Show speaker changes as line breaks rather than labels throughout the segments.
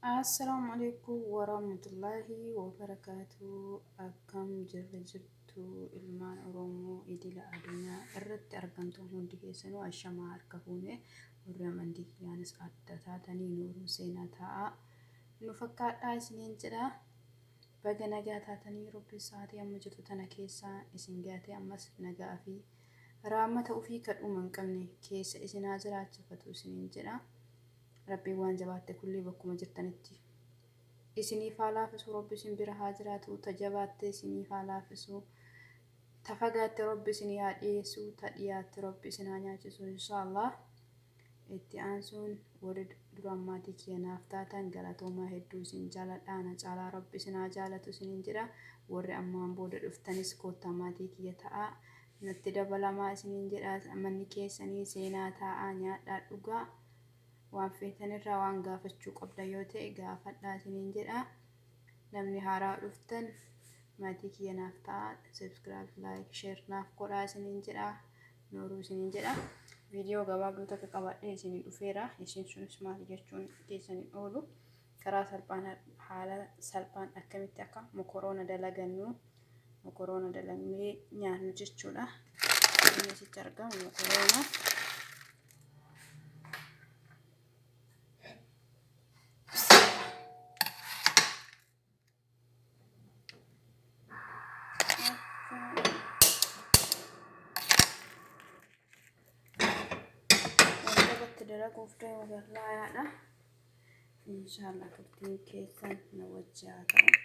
Assalaamu alaikum warahmatullaahi wabarakaatu. Akkam jirra jirtu ilmaan Oromoo idila addunyaa irratti argamtan hundi keessanuu ashamaa harka fuune warri amantii kiyyaanis adda taatanii nuuruu seenaa taa'aa nu fakkaadhaa isiniin jedha. Baga nagaa taatanii Rabbi sa'aatii amma jirtu tana keessaa isin gaatee ammas nagaa fi raammata ofii kadhuma hin qabne keessa isin haa jiraachifatu isiniin jedha. Rabbiin waan jabaatte kullii bakkuma jirtanitti isiniif haa laafisu. Rabbi isin bira haa jiraatu. Ta jabaatte isiniif haa laafisu. Ta fagaatte Rabbi isinii haa dhiyeessu. Ta dhiyaatte Rabbi isin haa nyaachisu inshaallah. Itti aansuun warri duraan maatii kiyya naaf taatan galatoomaa, hedduu isin jaaladha. Ana caalaa Rabbi isin haa jaalatu isiniin jedha. Warri ammaan booda dhuftanis koottaa maatii kiyya ta'aa, natti dabalamaa isiniin jedha. Manni keessanii seenaa taa'aa, nyaadhaa, dhugaa. Waan feetanirraa waan gaafachuu qabda yoo ta'e gaafadhaa isiniin jedha. Namni haaraa dhuftan maatii kiyya naaf ta'a, subscribe, like, share naaf godhaa isiniin jedha. Nooruu isiniin jedha. Viidiyoo gabaabduu takka qabadhee isinii dhufeera. Isin sunis maali jechuun keessan hin oolu. Karaa salphaan, haala salphaan akkamitti akka mokoroona dalagannu, mokoroona dalagnee nyaannu jechuudha. Inni asitti argamu mokoroona. Wanta irratti dalaguuf deemu gallaayaadha. Inshaallah turtiin keessan na wajji haa ta'u.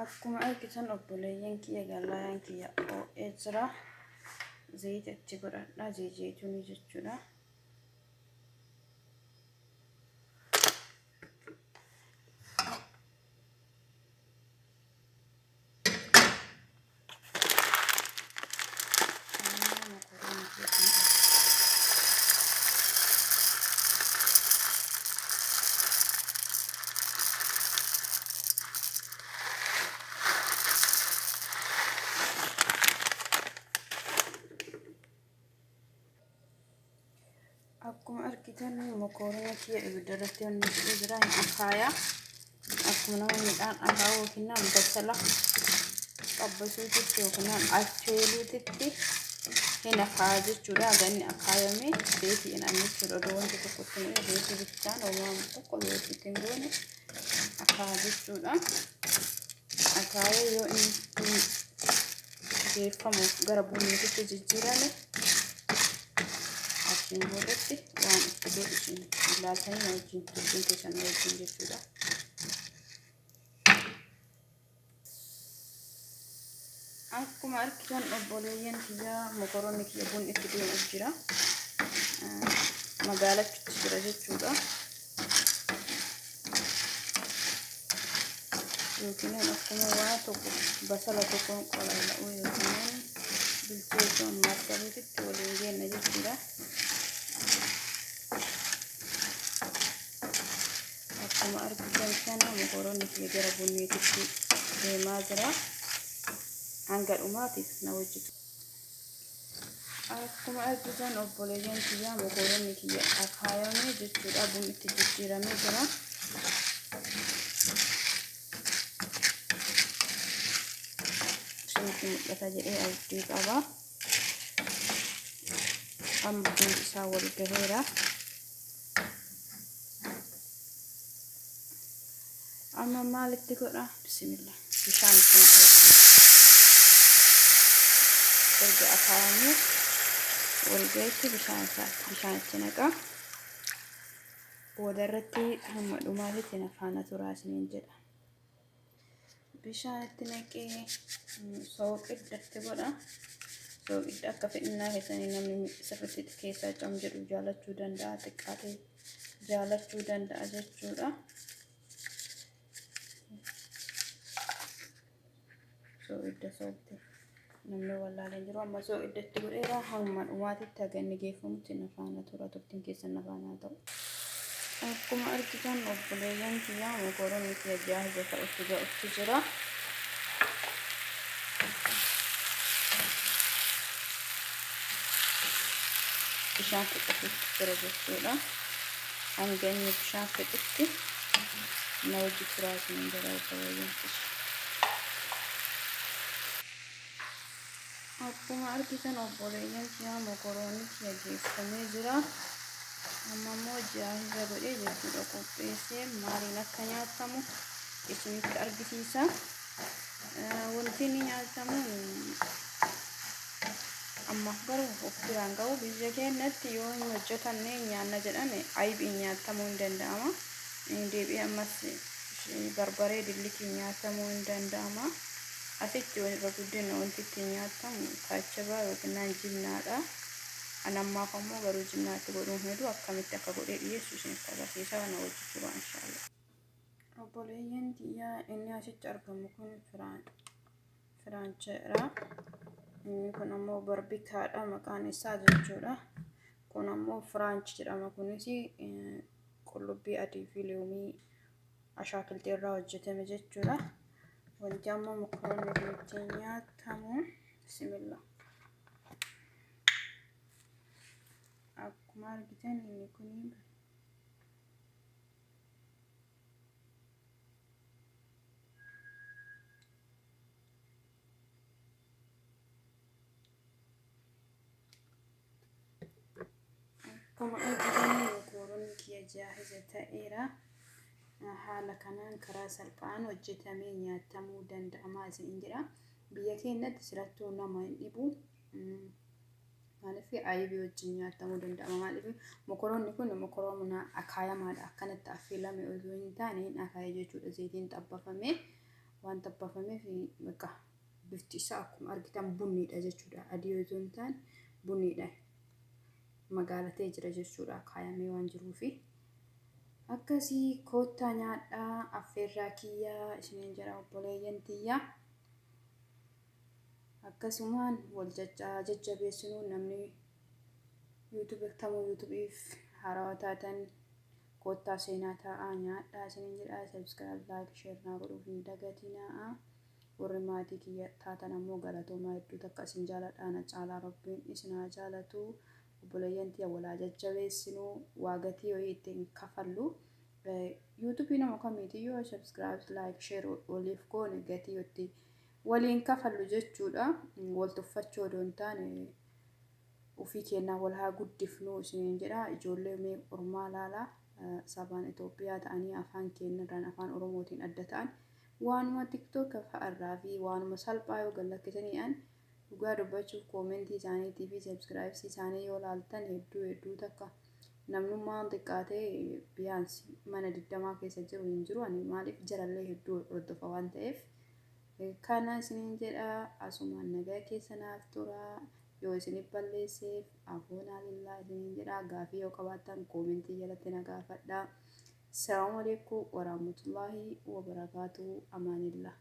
Akkuma argitan obboleeyyan kiyya, gallaayaan kiyya oo'ee jira. Zayita itti godhadha. Zayituunii jechuudha. Akkuma argitan mokoorina kiyya ibidda irratti wanni jedhee jira, hin akaaya. Akkuma nama midhaan akaa'u yookiin basala qabbasuutitti yookiin affeeluutitti hin akaaya jechuudha. Haga inni akaayame beekii hin jechuudha. Odoo wanta tokkotti hin beekii bichaan homaa tokko beekiitti hin goone akaaya jechuudha. Akaayee yoo inni geeffamuuf gara bunniititti jijjiirame, achiin boodatti waan itti godhu isin ilaaltanii na wajjin turtiin keessan na wajjin jechuudha. Akkuma argitan obboleeyyan kiyya, mokoroonni kiyya bunni itti deemuuf jira. Magaalachuutti jira jechuudha. Yookiin akkuma waa tokko basala tokkoon qolala'uu yookiin bilcheessuun maabsaluutitti waliin geenna jechuudha. Akkuma argitan kana mokoroonni kiyya gara bunniititti deemaa jira. Hanga dhumaatiif na wajjitu. Akkuma argitan obboleeyyan kiyya, mokoroonni kiyya akaayame jechuudha. Bunni itti jijjiiramee jira. Isinitti mul'ata jedhee abdii qaba. Amma hundi isaa wal gaheera. Amma maalitti godha? Bismillah. Bishaan itti naqaa. Erga akaayamee wal gahetti bishaan isaa bishaan itti naqa. Booda irratti hamma dhumaatitti na faana turaa isiniin jedha. Bishaan itti naqee sooqidda itti godha. Sooqidda akka fedhinnaa keessanii, namni sirriitti keessaa cam jedhu jaalachuu danda'a, xiqqaatee jaalachuu danda'a jechuudha. Soogidda soofte. Namni wallaalee jiru amma soo iddatti godheera. Hamma dhumaatitti haga inni geeffamutti na faana tura. Turtiin keessan na faana haa ta'u. Akkuma argitan obboleeyyan kiyyaa mokoroonni kiyya jaahiza ta'utti ga'utti jira. Bishaan fixatutti jira jechuudha. Hanga inni bishaan fixutti na wajji turaa isiniin jira obboleeyyan kiyya. Akkuma argitan obboleeyyan kiyyaa mokoroonni kiyya geeffamee jira. Amma immoo jaahiza godhee jechuudha qopheessee maaliin akka nyaatamu isinitti argisiisa. Wanti inni nyaatamu ammaaf garuu of biraan ga'u biyya keenyatti yoo hin hojjetanne nyaanna jedhame ayibiin nyaatamuu hin danda'ama. Deebi'ee ammas barbaree dillitiin nyaatamuu hin danda'ama. Asitti irra guddina wanti ittiin nyaatamu kaachabaa yookiin jibnaadha. An ammaaf ammoo garuu jibnaatti godhuun hedu akkamitti akka godhee dhiyeessu isinitti agarsiisa kana hojjechuu inshaallah. Obboleeyyan tiyyaa inni asitti argamu kun firaancheedha. Inni kun ammoo barbikaadha maqaan isaa jechuudha. Kun ammoo firaanch jedhama. Kunis qullubbii adii fi loomii ashaakiltii irraa hojjetame jechuudha. Wanti amma mokoroonni kun ittiin nyaatamu bismillah. Akkuma argitan inni kun akkuma argitan mokoroonni kiyya jaahiza ta'eera. Haala kanaan karaa salphaan hojjetamee nyaatamuu danda'ama isin jedha. Biyya keenyatti sirattuu nama hin dhibu. Maaliif ayibii wajjin nyaatamuu danda'ama. Maaliif mokoroonni kun mokoroona akaayamaadha. Akkanatti affeelame osoo hin taane hin akaaye jechuudha. Zayitiin xabbafamee waan xabbafameef bakka bifti isaa akkuma argitan bunniidha jechuudha. Adii osoo hin taane bunniidha. Magaalatee jira jechuudha akaayamee waan jiruufi. Akkasii koottaa nyaadhaa affeerraa kiyyaa isiniin jedha obboleeyyan tiyyaa. Akkasumaan wal jajjabeessinuu namni yuutuubii tamuu yuutuubiif haarawaa taatan koottaa seenaa taa'aa nyaadhaa isiniin jedha. Subscribe, like, share naa godhuuf hin dagatinaa. Warri maatii kiyya taatan ammoo galatoomaa hedduu takka isin jaaladha. Na caalaa rabbiin isin haa jaalatu. Obboleeyyan tiyya walaa jajjabeessinuu waa gatii wayii ittiin kafallu. Yuutuubii nama kamiitiyyuu subscribe, like, share waliif goone gatii itti waliin kafallu jechuudha. Wal tuffachuu odoo hin taane ofii keenyaa wal haa guddifnu isiniin jedha. Ijoollee mee ormaa laalaa sabaan Itoophiyaa ta'anii afaan keenyarraan afaan Oromootiin adda ta'an waanuma TikTok fa'arraa fi waanuma salphaa yoo gallakkisaniidhaan dhugaa dubbachuuf koomentii isaaniitii fi subscribe isaanii yoo laaltan hedduu hedduu takka namnummaan xiqqaatee biyaansi mana 20 keessa jiru hin jiru. Ani maaliif jarallee hedduu hordofa waan ta'eef kana isiniin jedha. Asumaan nagaa keessa naaf tura. Yoo isinif balleesseef afoonaa lillaa isiniin jedha. Gaafii yoo qabaattan koomentii jalatti na gaafadha. Salaamu alaikum warahmatullaahi wabarakaatu. Amaanillah.